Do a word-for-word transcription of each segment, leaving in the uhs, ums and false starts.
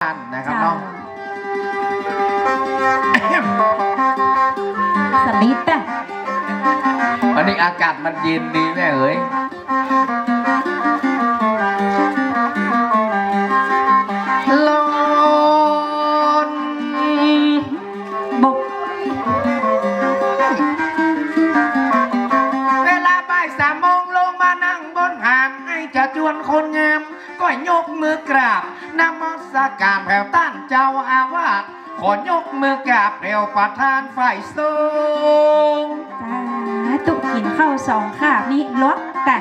านนะครับเนาะ สลิดอะ วันนี้อากาศมันเย็นดีแม่เอ๋ย ร้อนบก เวลาบ่ายสามโมงลงมานั่งบนหาด ไอ้จะจวนคนงาม ก็ยกมือกราบนมัสการแผ่วต้านเจ้าอาวาส ขอยกมือกราบแผ่วประธานฝ่ายสงฆ์ สาธุ กิ๋นข้าวสองคาบนี่ลวกแต่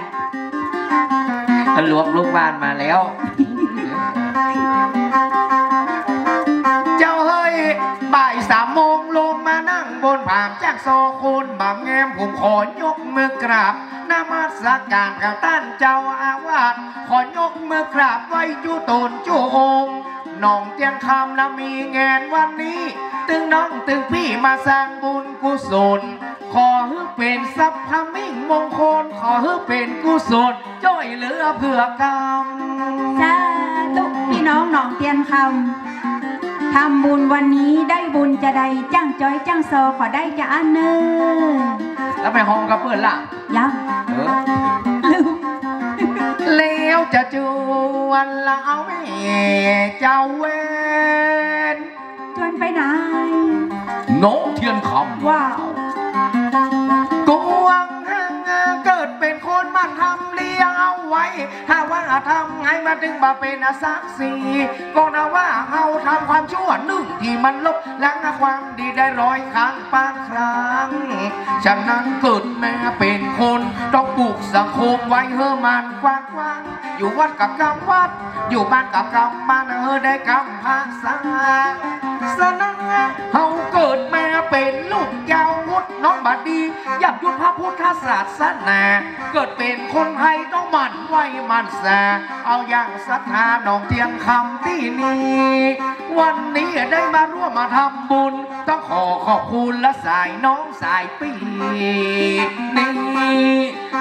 ลวกลูกบ้านมาแล้ว เจ้าเอ๋ย บ่ายสามโมงลงมานั่งบนผาแจ้งซอคนบ่าแงม ผมขอยกมือกราบนมัสการแผ่วต้านเจ้าอาวาส ขอยกมือกราบไหว้จุ๊ต๋นจุ๊องค์ น้องเตียนคำละมีแงนวันนี้ ตึงน้องตึงปี้มาสร้างบุญกุศล ขอหื้อเป๋นสัพพะมิ่งมงคล ขอหื้อเป๋นกุศล จ้อยเหลือเผื่อกัม สาธุ ปี้น้องหนองเตียนคำ ทำบุญวันนี้ได้บุญจาใด จ้างจ๊อยจ้างซอขอได้จาอั้นเน่อ แล้วไปฮ้องกับเปิ้นละ ยัง เออ ลืม แล้วจะจวนละเอาแม่เจ้าเวน จวนไปไหน หนองเตียนคำ ว้าว กวางหางเกิดเป๋นคนมันทำดีเอาไว้ ถ้าว่าทำไงมันตึงบ่เป๋นอสัก สี่ ก็ถ้าว่าเฮาทำความชั่วนึ่งตี้มันลบล้างความดีได้ร้อยครั้งปานครั้ง ฉะนั้นเกิดมาเป๋นคนต้องปลูกสังคมไว้หื้อมันกว้างๆ อยู่วัดก็กำวัด อยู่บ้านก็กำบ้าน หื้อได้กำพรรษา สะนั้นเฮาเกิดมาเป๋นลูกเจ้าวุฒิน้องบ่ดี อย่าหยุดพระพุทธศาสนา เกิดเป๋นคนไทยต้องหมั่นไหว้หมั่นสา เอาอย่างศรัทธาหนองเตียนคำตี้นี่ วันนี้ได้มาร่วมมาทำบุญ ต้องขอขอบคุณละสายน้องสายปี้นี่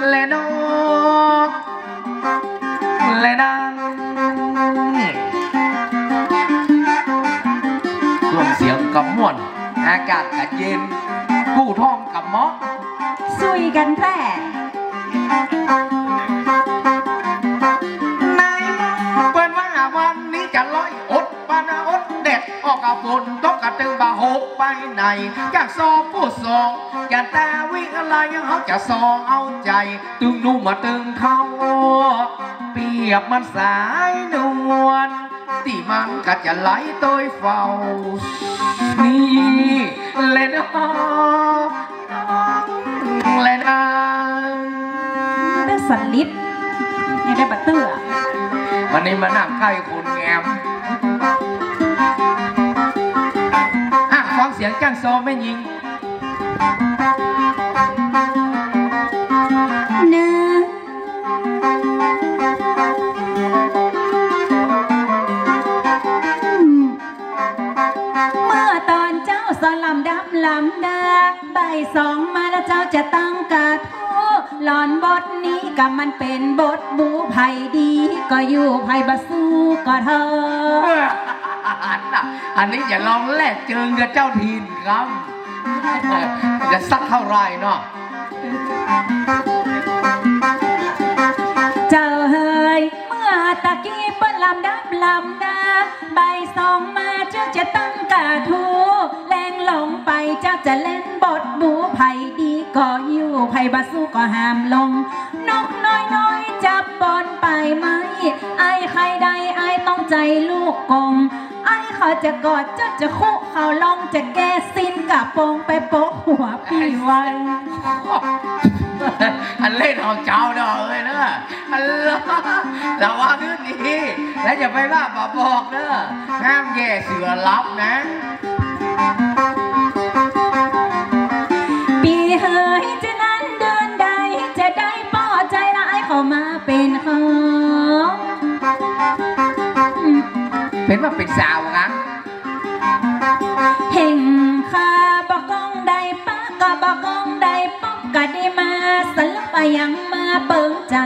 แหละเนาะ และนาง เครื่องเสียงก็ม่วน อากาศก็เย็น กู้ท้องก็เหมาะ สุยกั๋นแต๊ นายเปิ้นว่าวันนี้จะลอยอด ปานอดแดดออกกะฝนตกกะตึงบ่าหกไปไหน จากซอผู้สอง จะตาวิไลเฮาจะซอเอาใจ๋ ตึงหนุ่มมาตึงเฒ่า เปรียบเหมือนสายนวล ตี้มันก็จะไหลโตยเฝ้า นี่แหละเนาะ แลนาง เตื้อสลิด ยังได้บ่เตื้อ วันนี้มานั่งใก้คนแงม อ่ะ ฟังเสียงจ้างซอแม่ญิง เน่อ เมื่อต๋อนเจ๊าสอนลำดับลำดา บ่ายสองมาแล้วเจ้าจะตั้งกระทู้ ลอนบทนี้ก็มันเป๋นบทบู๋ ใผดีก็อยู่ ใผบ่สู้ก็เถาะ อันนี้อย่าลองแลกเจิงกับเจ้าถิ่นครับ จะสักเท่าไหร่เนาะ เจ้าเอ๋ย เมื่อตะกี้เปิ้นลำดับลำดา บ่ายสองมาเจ้าจะตั้งกระทู้ แลงลงไปเจ้าจะเล่นบทบู๋ ใผดีก็อยู่ ใผบ่สู้ก็ห้ามลง นกน้อยๆ จับปอนไปไหม อ้ายใค่ได้ อ้ายต้องใจ๋ลูกกง อ้ายเขาจะกอด เจ้าจะคุเข่าลง จะแก้สิ้นกระโปรงไปโปะหัวปี้ไว้ อันเล่นของเจ้าเนาะเอ้ยเนาะ อันละ ระวังหื้อดี แล้วอย่าไปว่าบ่บอกเนาะ ห้ามแย่เสือลับนะ ปี้เอ๋ย จะนานเดือนใด จะได้ปอใจ๋ละ อ้ายเขามาเป๋นของ เป๋นว่าเป๋นสาวนะ เห็นข้าบ่ก้องได้ปะ ก็บ่ก้องได้ปอก ก็ได้มาสลับอะหยังมาเปิงใจ๋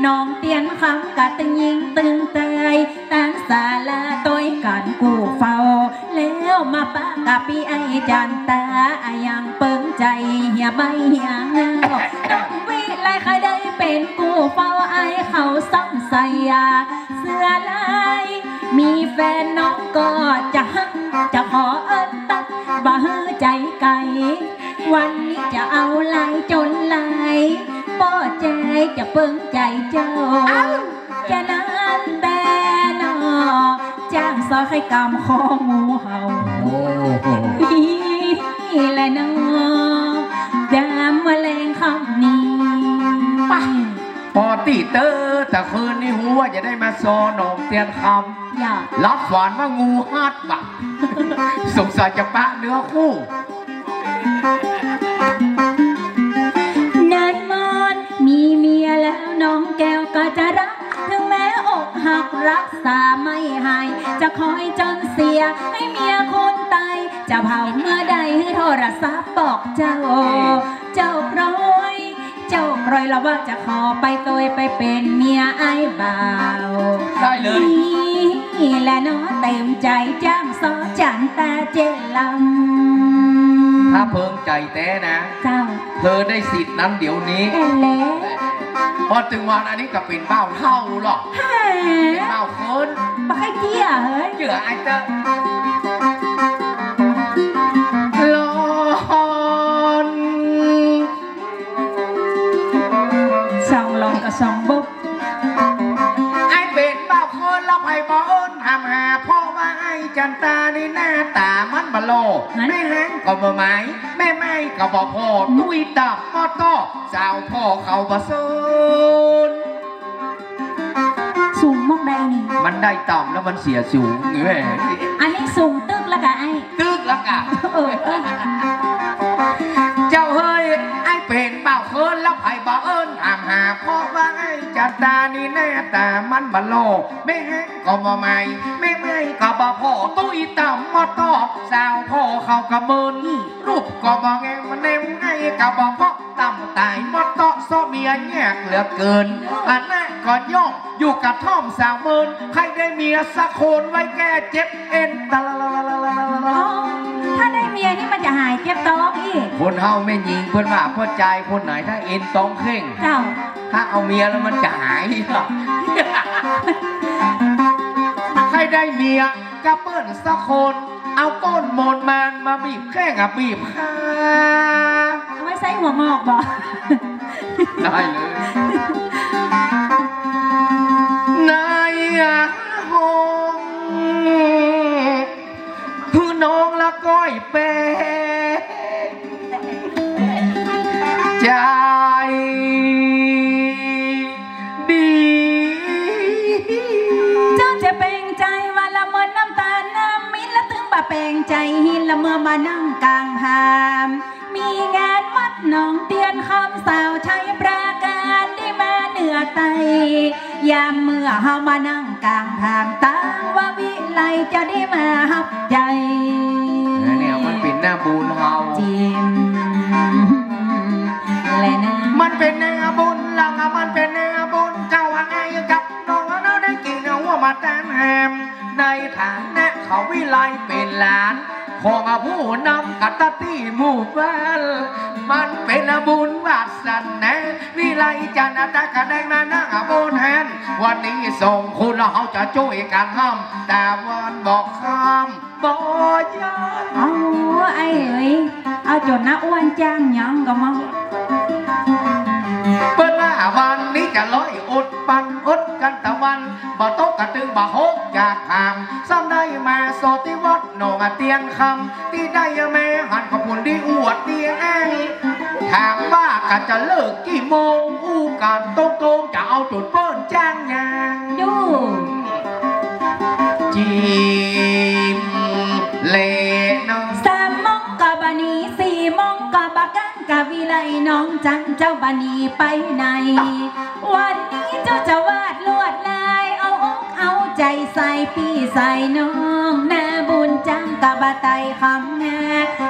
น้องเตียนคำก็ตึงยิงตึงใจ๋ ตังศาลาตวยกั๋นกู้เฝ้า แล้วมาปะกับปี้ไอ้จั๋นตา อะยังเปิงใจ๋เหียใบ้เหียเงา น้องวิไลใค่ได้เป๋นกู้เฝ้า ไอ้เขาสงสัยยาเสือลาย มีแฟนน้องก็จะฮัก จะขอเอิ้นตั๊ก บ่หื้อใจ๋ไก๋ วันนี้จะเอาลายจ๋นลาย ป้อใจ๋จะเปิงใจ๋เจ้า เอ้า จะนั้นแต่หนอ จ้างซอยไข่กำคองูเห่า โอ้โห นี่แหละเนาะ ยามว่าแลงค่ำนี้ ไป ปอตี้เต๊อะ ตะคืนนี้ฮู้ว่าจะได้มาซอหนองเตียนคำ อย่า ลับฝันว่างูฮัดบ่ะ สงสัยจะปะเนื้อคู่ นายมอนมีเมียแล้วน้องแก้วก็จะรัก ถึงแม้อกหักรักษาไม่หาย จะคอยจ๋นเสียให้เมียคนตาย จะเผาเมื่อใดหื้อโทรศัพท์บอกเจ้า เจ้าครอย เจ้าครอยละว่าจะขอไปตวยไปเป๋นเมียไอ้บ่าว ได้เลย นี่แหละเนาะเต๋มใจ๋จ้างซอจั๋นตาเจลำ ถ้าเปิงใจ๋แต๊นะ เจ้า เธอได้สิทธิ์นั้นเดี๋ยวนี้ นั่นแหละ พอเถิงวันอันนี้ก็เป๋นบ่าวเฒ่าหรอก ฮะ เป๋นบ่าวเคิ้น บ่ใค่เจื้อเฮ้ย เจื้อไอ้เต๊อะ หลอน สองหลอนกับสองบก ไอ้เป๋นบ่าวเคิ้นแล้วใผบ่เอิ้นถามหา เพราะว่าไอ้จั๋นตานี่หน้าต๋ามันบ่หล่อ ฮะ แม่ฮั้งก็บ่หมาย แม่ไม้ก็บ่ผ่อ ตุ้ยต่ำมอดต้อ สาวผ่อเขาบ่เซิน สูงมอกใดนี่ มันได้ต่ำแล้วมันเสียสูง แหม อันนี้สูงตึ๊กแล้วกะไอ้ ตึ๊กแล้วกะ เออ เออ เจ้าเฮ้ย ไอ้เป๋นบ่าวเคิ้นแล้วใผบ่เอิ้นถามหา เพราะว่าไอ้จั๋นตานี่หน้าต๋ามันบ่หล่อ แม่ฮั้งก็บ่หมาย แม่ไม้ก็บ่ผ่อ ตุ้ยต่ำมอดต้อ สาวผ่อเขาก็เมิน รูปก็บ่แงม แนมไอ้ก็บ่ผ่อ ต่ำต๋ายมอดต้อ ซ้อเมียยากเหลือเกิน อันนั้นก็ย่อมอยู่กระท่อมสาวเมิน ใค่ได้เมียสักคนไว้แก้เจ็บเอ็น ตะละละละละละละละ อ๋อ ถ้าได้เมียนี่มันจะหายเจ็บต๊องอี้ คนเฮาแม่ญิงเปิ้นว่า ผู้จายคนไหนถ้าเอ็นต๊องเคร่ง เจ้า ถ้าเอาเมียแล้วมันจะหาย ใค่ได้เมีย กับเปิ้นสักคน เอาก้นโมนมานมาบีบแข้งอะบีบขา เอาไว้ใส่หัวงอกบ่ ได้เลย นายอะฮง คือน้องละก้อยแปร ใจ๋ดี เจ้าจะแป๋งใจ๋ว่าละเมินน้ำต๋าลน้ำมิตร ละตึงบ่าแป๋งใจ๋หิน ละเมื่อมานั่งก๋างผาม มีงานวัดหนองเตียนคำ สาวชัยปราการได้มาเหนือใต้ ยามเมื่อเฮามานั่งก๋างผาม ตางว่าวิไลจะได้มาฮับใจ๋ เนี่ยมันเป๋นหน้าบุญเฮา จิ๋ม แลนะ มันเป๋นหน้าบุญหลัง มันเป๋นหน้าบุญเจ้า ว่าไงกับน้องเฮาได้กิ๋นหัวมาตานแฮม ในฐานะเขาวิไลเป๋นหลาน ของผู้นำกัตตี้หมู่บ้าน มันเป๋นบุญวาสนา วิไลจันทร์ตะกะได้มานั่งบนแฮน วันนี้สองคนเฮาจะจ้วยกั๋นห้ำ ต๋าวันบ่ค่ำบ่ยาม เอา ไอ้เอ๋ย เอาจ๋นน้าอ้วนจ้างหยังก็มา เปิ้นว่าวันนี้จะลอยอดปันอดกั๋นตะวัน บ่ตกกะตึงบ่หกจากผาม ซ้ำได้มาสอดตี้วัดหนองเตียนคำ ตี้ได้มาหันขอบคุณตี้อวดตี้อ้าง ถามว่ากะจะเลิกกี่โมง อู้กั๋นตรงๆ จะเอาจ๋นเปิ้นจ้างหยัง ดู จิ๋ม เลเนาะ สามโมงก็บ่หนี สี่โมงก็บ่กั๋น กะวิไลน้องจันเจ้าบ่หนีไปไหน วันนี้เจ้าจะวาดลวดลาย เอาอกเอาใจ๋ใส่ปี้ใส่น้อง หน้าบุญจันก็บ่ไต่คำนา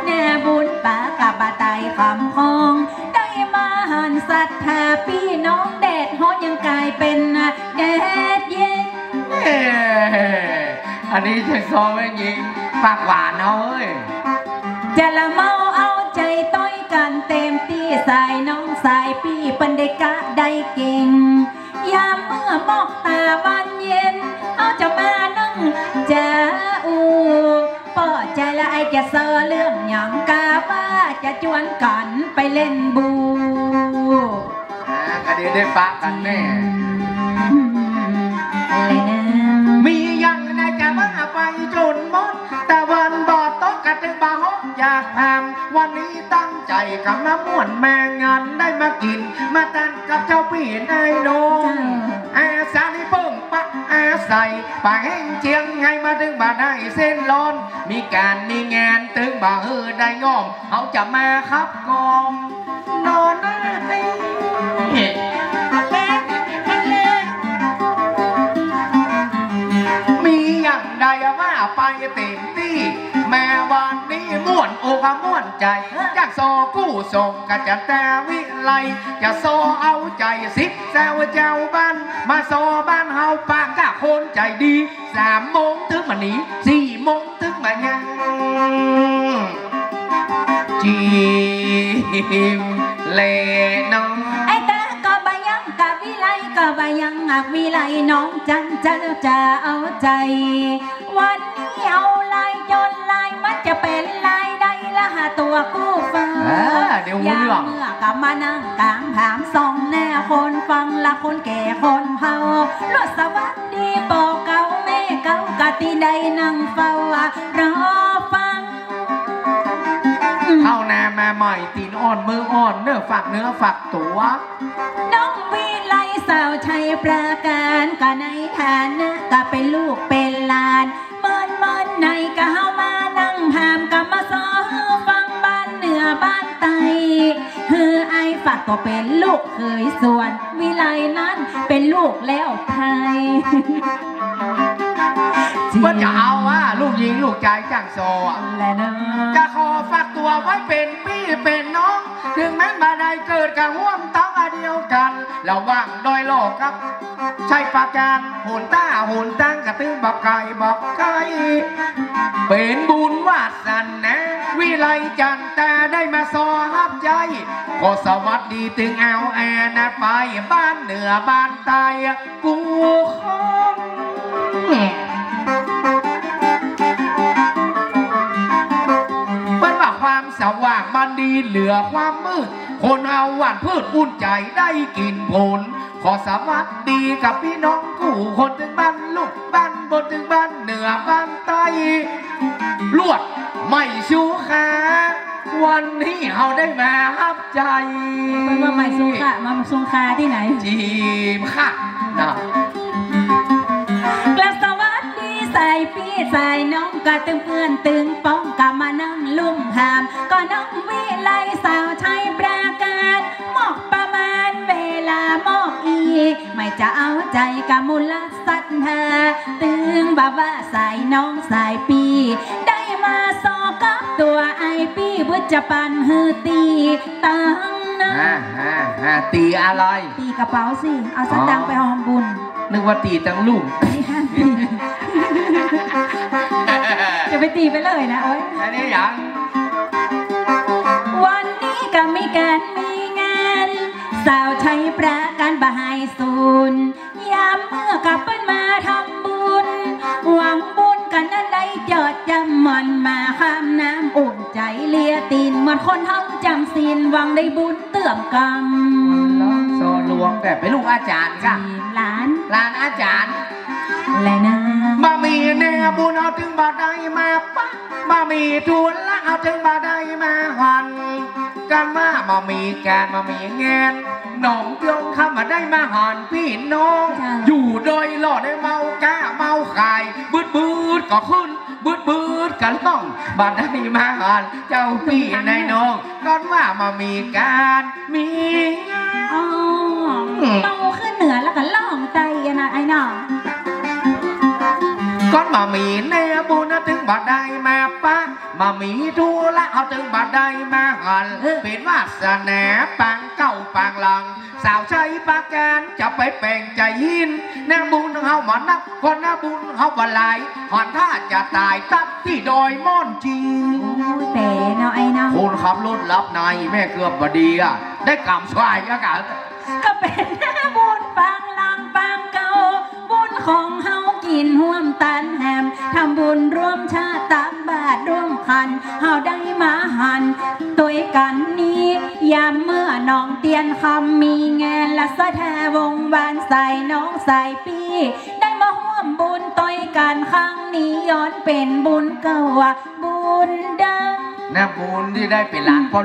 หน้าบุญป๋าก็บ่ไต่คำของ ได้มาหันศรัทธาปี้น้อง แดดฮ้อนยังก๋ายเป๋นแดดเย็น แม่ เอ้ อันนี้จะซ้อมแม่ญิงปากหวานเฮาเอ้ย จะละเมาเอาใจ๋ตวยกั๋นเต๋มตี้ สายน้องสายปี้เปิ้นได้กะได้เก่ง ยามเมื่อหมอกต๋าวันเย็น เฮาจะมานึ่งจะอู้ เปาะใจ๋ละไอจะเซอเรื่องหยัง กาว่าจะจวนกั๋นไปเล่นบู อ่า ก็ดีได้ปะกั๋นแน่ มีหยังในจะว่าไปจ๋นหมด ตะวันบ่ตกก็ตึงบ่าฮบอยากถาม วันนี้ตั้งใจ๋กำมาม่วนมางาน ได้มากิ๋นมาตันกับเจ้าปี้นายน้อง เจ้า อาสาลิเปิ้งปะอาศัย ป่าแห้งเจียงไฮ้มาตึงบ่าได้เส้นร้อน มีก๋านมีงานตึงบ่าเฮอได้ง่อม เฮาจะมาคับกล่อมนอนหน้าตี้ มีหยังใดว่าไปเต๋มตี้ มาวันนี้ม่วนอกม่วนใจ๋ อยากซอกู้ส่งกับจันตาวิไล จะซอเอาใจ๋สิทธิ์เจ้า เจ้าบ้าน มาซอบ้านเฮาปะกับคนใจ๋ดี สามโมงตึงบ่านี้ สี่โมงตึงบ่ายัง จีมแลน้อง ไอ้ตาก็บ่ายัง กะวิไลก็บ่ายัง หากวิไลน้องจันเจ้าจะเอาใจ๋ วันนี้เอาลายจ๋นลาย มันจะเป๋นลายใดละหาตั๋วกู้เฟ้อ เออ เดี๋ยวหูเรื่อง ยามเมื่อกำมานั่งก๋างผามส่องหน้าคนฟังละคนแก่คนเฒ่า ลวดสวัสดีป้อเก่าแม่เก่า กะตี้ได้นั่งเฝ้า รอฟัง เข้านามาใหม่ตี๋นอ่อนมืออ่อนเน่อ ฝากเนื้อฝากตั๋ว น้องวิไลสาวชัยปราการ ก็ในฐานะก็เป๋นลูกเป๋นหลาน เมินเมินในก็เฮามานั่งถาม ก็มาซอหื้อฟังบ้านเหนือบ้านใต้ หื้ออ้ายฝากตั๋วเป๋นลูกเขย ส่วนวิไลนั้นเป๋นลูกแล้วไท เปิ้นจะเอาว่าลูกญิงลูกจายจ้างซอ แลเน่อ จะขอฝากตั๋วไว้เป๋นปี้เป๋นน้อง เถิงแม้นบ่ได้เกิดกะฮ่วมเต๊าอันเดียวกั๋น ระหว่างดอยหล่อกับชัยปราการ หนต้าหนตางกะตึงบ่ไก๋บ่ไก๋ เป๋นบุญวาสนา วิไลจันตาได้มาซอฮับใจ๊ ขอสวัสดีเถิงอาวแอนาไป บ้านเหนือบ้านใต้ กู้คน เปิ้นว่าความสว่างมันดีเหลือความมืด คนเฮาหว่านพืชอุ่นใจ๋ได้กิ๋นผล ขอสวัสดีกับปี้น้องกู้คนเถิงบ้านลุ่งบ้านบนเถิงบ้านเหนือบ้านใต้ ลวดไม้ชูค่า วันนี้เฮาได้มาฮับใจ๊ เปิ้นว่าไม้ชูค่า มาชูค่าตี้ไหน จีมค่ะนะ กราบสวัสดีสายปี้สายน้อง กะตึงเปื้อนตึงป้อง กะมานั่งลุ่มหาม ก็น้องวิไลสาวชัยปราการ หมอกประมาณเวลาหมอกอี้ ไม่จะเอาใจ๋กะมูลศรัทธา ตึงบ่าว่าสายน้องสายปี้ ได้มาซอกับตั๋วอ้ายปี้ บึดจะปันหื้อตี้ตังนั้น อ่า อ่า อ่า ตี้อะไร ตี้กระเป๋าสิ เอาสตางค์ไปฮอมบุญ นึกว่าตี้ตังลุ่ม จะไปตี้ไปเลยนะ โอ๊ย อันนี้หยัง วันนี้ก็มีก๋านมีงาน สาวชัยปราการบ่หายสูญ ยามเมื่อกะเปิ้นมาทำบุญ หวังบุญกั๋นอันใดจอดจำหม่อน มาข้ามน้ำอุ่นใจ๋เลียตี๋น เหมือนคนเฮาจำศีล หวังได้บุญเตื้อมกำ ซอหลวงแบบเป๋นลูกอาจ๋ารย์ก่ะ หลาน หลานอาจ๋ารย์ แลเน่อ บ่มีแน่บุญเฮาเถิงบ่ได้มาปะ บ่มีธุระเฮาเถิงบ่ได้มาหัน กาว่าบ่มีก๋านบ่มีงาน หนองเตื้องคำบ่ได้มาหันปี้น้อง เจ้า อยู่ดอยหล่อได้เมากะเมาขาย บึดบึดก็ขึ้น บึดบึดก็ล่อง บ่ได้มาหันเจ้าปี้นายน้อง กาว่าบ่มีก๋านมีงาน อ๋อ อืม เมาขึ้นเหนือแล้วก็ล่องใต้อะนะไอ้น้อง ก็บ่มีแน่บุญเฮาเถิงบ่ได้มาปะ บ่มีธุระเฮาเถิงบ่ได้มาหัน เออ เป๋นวาสนาปางเก่าปางหลัง สาวใจ๊ปราการจะไปแป๋งใจ๋อิน แหนมบุญเฮามานัก ก็แหนมบุญเฮาบ่หลาย หันท่าจะต๋ายตั๊ดตี้ดอยม่อนจี โอ้ย แป๋เนาะไอ้เนาะ คนขับรถหลับใน แม่เกือบบ่ดีอะ ได้กำสายอะกะ ก็เป๋นแหนมบุญปางหลังปางเก่า บุญของเฮากิ๋นฮ่วมตันแหม ทำบุญร่วมชาติ ตักบาตรร่วมขัน เฮาได้มาหันตวยกั๋นนี้ ยามเมื่อน้องเตียนคำ มีแงนละสะแทวงศ์บ้านสายน้องสายปี้ ได้มาฮ่วมบุญตวยกั๋นครั้งนี้ ย้อนเป๋นบุญเก่าอะบุญเดิม แหนมบุญตี้ได้เป๋นหลานป้อ